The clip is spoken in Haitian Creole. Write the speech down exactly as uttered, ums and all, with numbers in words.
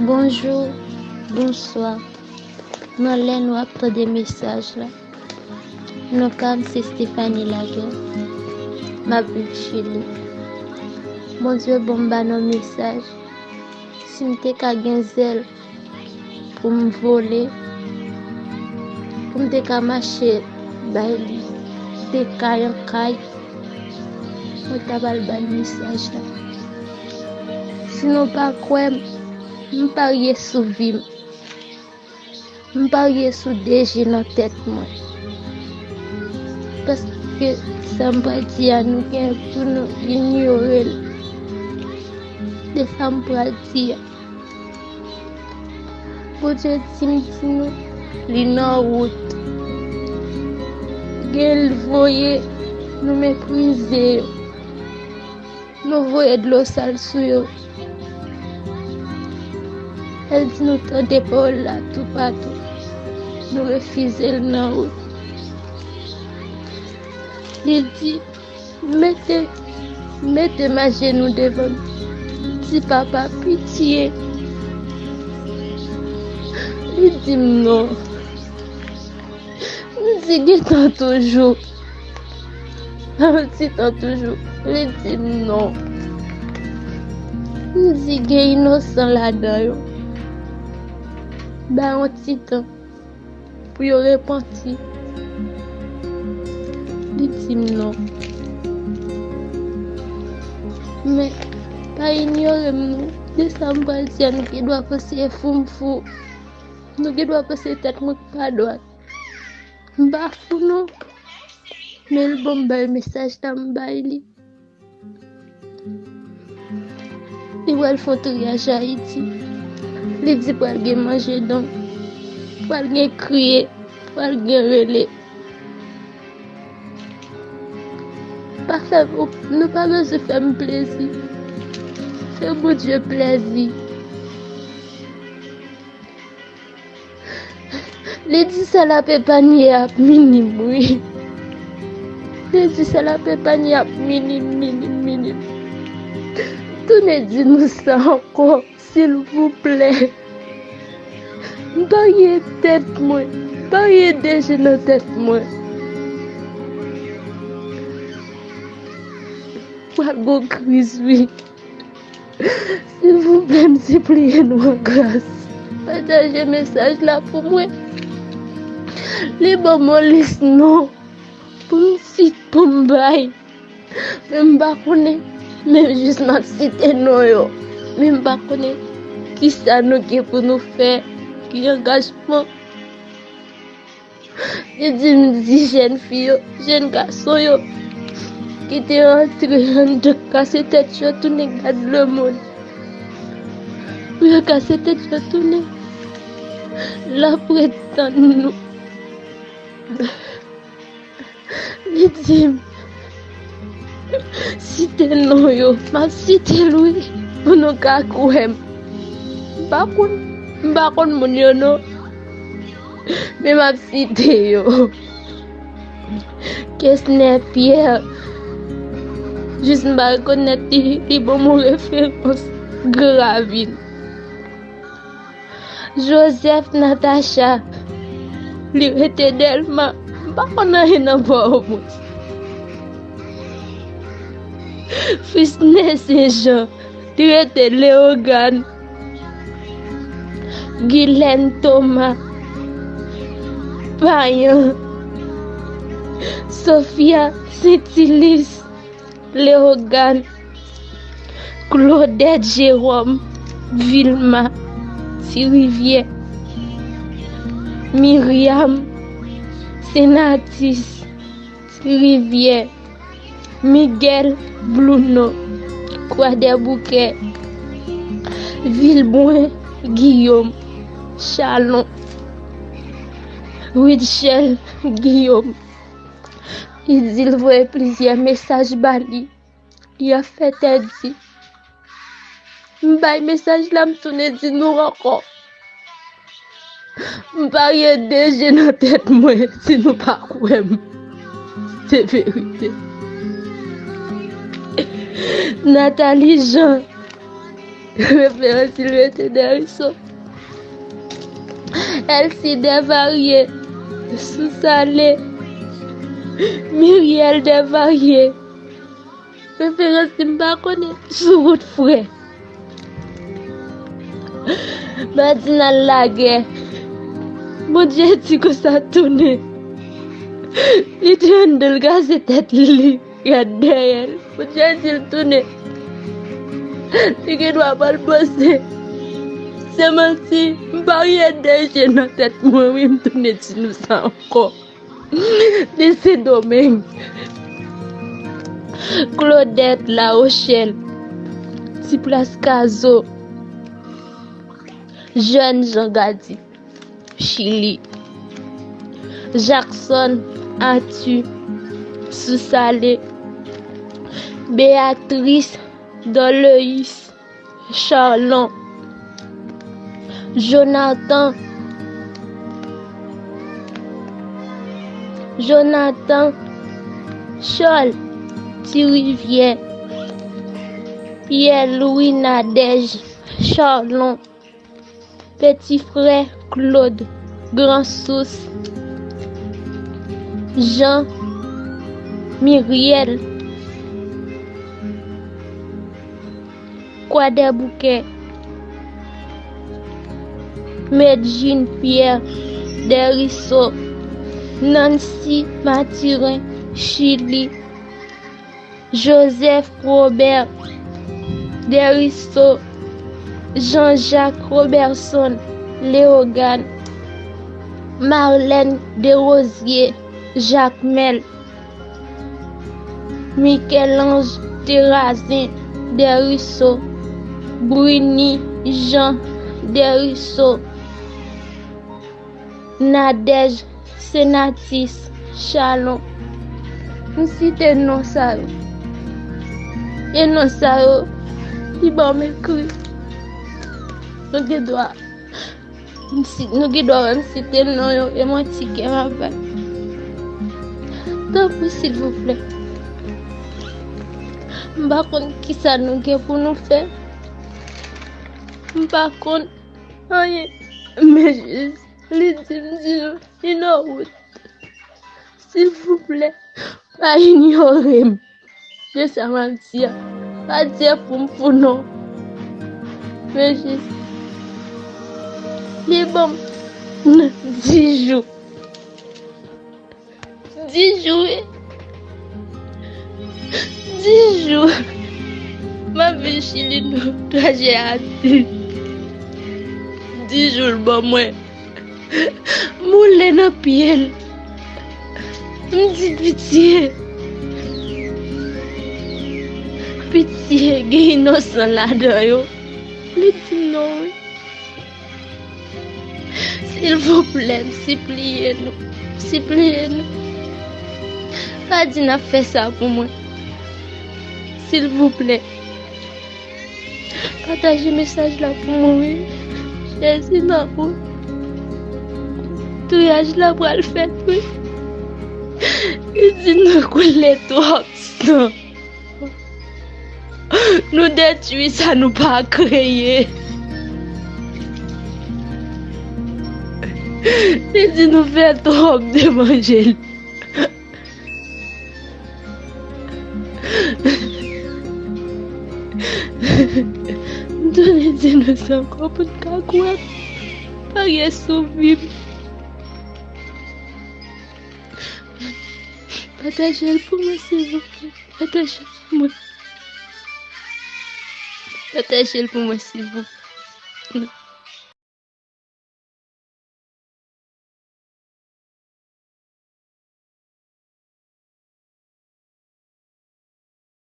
Bonjou, bonswa. Nan lè nou ap tande mesaj la, non pa m se Stephanie Laguerre. M ap viv Chili. Bondye ban m ba nan mesaj. Si m te ka gen zèl pou m vole, pou m te ka mache bay li de kay an kay, mwen ta pral bay mesaj la. Si nou pa kwè m, m parye sou vi m. M parye sou de je nan tèt mwen. Paske sa m pral di a, nou gen pou nou inyore l. De sa m pral di a. Bondye di m di nou, li nan wout. Gen l voye, nou meprize yo. Nou voye dlo sal sou yo. El di nou tande pawòl la toupatou. Nou refize l nan wout. Li di, mete, mete m ajenou devan m. Di, papa, pitye. Li di m non. M di, gen tan toujou. Yon ti tan toujou. Li di m non. M di, gen inosan ladan yo. Ba yon ti tan pou yo repanti. Li di m non. Men, pa inyore m non. De sa m pral di a, nou gen dwa panse fou m fou. Nou gen dwa panse tèt mwen pa dwat. M pa fou non. Men l ban m bay mesaj la, m bay li. Li pral fè yon triyaj Ayiti. Li di pral gen manje donk, pral gen kriye, pral gen rele. Pa fè, nou pa bezwen fè m plezi. Fè Bondye plezi. Li di sa l ap epanye ap minim, wi. Li di sa l ap epanye ap minim, minim, minim. Tounen di nou sa ankò, silvouplè. M parye tèt mwen, m parye de je nan tèt mwen. Pral gon kriz, wi. Silvouplè, m sipliye nou an gras. Pataje mesaj la pou mwen. Li ban m yon lis non pou m sit, pou m bay. Men m pa konnen. Men jis m ap site non yo. Men m pa konnen kisa nou gen pou nou fè. Ki angajman. Li di m di jèn fi yo, jèn gason yo ki te antre anndan kase tèt yo tounen gad lemonn. Pou yo kase tèt yo tounen, l ap ret tann nou. Li di m, site non yo. M ap site l wi, pou nou ka kwè m. M pa konn, m pa konn moun yo non. Men m ap site yo. Kesner Pierre. Jis m pa rekonèt li, li ban m yon referans. Gran Ravin. Joseph Natacha, li rete Dèlma, m pa konn anyen nan Pòtoprens. Frisne Sen Jan, li rete Leyogàn. Gilèn Toma, Payan. Sofia Sentilis, Leyogàn. Claudette Jérôme, Vilma, Ti Rivyè. Myriam, Senatis, Ti Rivyè. Miguel, Bluno, Kwadèboukè. Vilbrun, Guillaume, Chalon. Rutshelle, Guillaume. Li di l voye plizyè mesaj ba li. Li ap fè tèt di. M bay mesaj la, m tounen di nou ankò. M parye de je nan tèt mwen, si nou pa kwè m. Se verite. Nathalie Jean, Referans li rete Deriso. Elsie Desvarieux, Sousale, Mirielle Desvarieux. Referans li m pa konnen sou wout frè. Madinal Lagè. Bondye di konsa tounen. Li te anndan l kraze tèt li. Gad dèyè l. Bondye di l tounen. Li gen dwa pa l panse. Se manti. M pa rye dèyè nan tèt mwen wi, m tounen di nou sa ankò. Li Sendomeng. Claudette La Rochelle. Ti Plas Kazo. Jeune Jean Gady. Chili. Jackson Arthur. Sousale. Béatrice Dorleus. Charlon, Jonathan, Jonathan, Charles, Ti Rivyè, Pierre Louis Nadège, Charlon, Petit Frère Claude, Grand Source, Jean, Miriel, Kwadèboukè, Medjine Pierre, Deriso, Nancy Mathurin, Chili, Joseph Robert, Deriso, Jean-Jacques Robertson, Léogâne, Marlène Desrosiers, Jacmel, Michel-Ange Terrazin, Deriso, Bruny Jean, Deriso, Nadège Senatus, Charlon. M site non sa yo. E non sa yo, li ban m ekri. Nou gen dwa M si, nou gen dwa wè m site non yo, e manti kè m ap bay. Tanpri, silvouplè. M pa konn kisa nou gen pou nou fè. M pa konn anyen. Men jis, li di m di nou, li nan wout. Silvouplè, pa inyore m. Se sa m ap di a. Pa di a pou m fou non. Men jis, li ban m dis jou. Dis jou, wi. Dis jou. M ap viv Chili nan trajè a. Dis jou l ban mwen. Moule nan pye l. M di pitye. Pitye, gen inosan ladan yo. Li di non, wi. Silvouplè, m sipliye nou. M sipliye nou. Pa di n ap fè sa pou mwen. Silvouplè. Pataje mesaj la pou mwen, wi. Jezi nan ou. Touyaj la pral fèt, wi. Li di nou koule twòp san. Nou detwi sa nou pa kreye. Li di nou fè twòp devan je l. M tounen di nou sa ankò pou n ka kwè. Pa gen sou vi m. Pataje l pou mwen, silvouplè. Pataje l pou mwen. Pataje l pou mwen, silvouplè.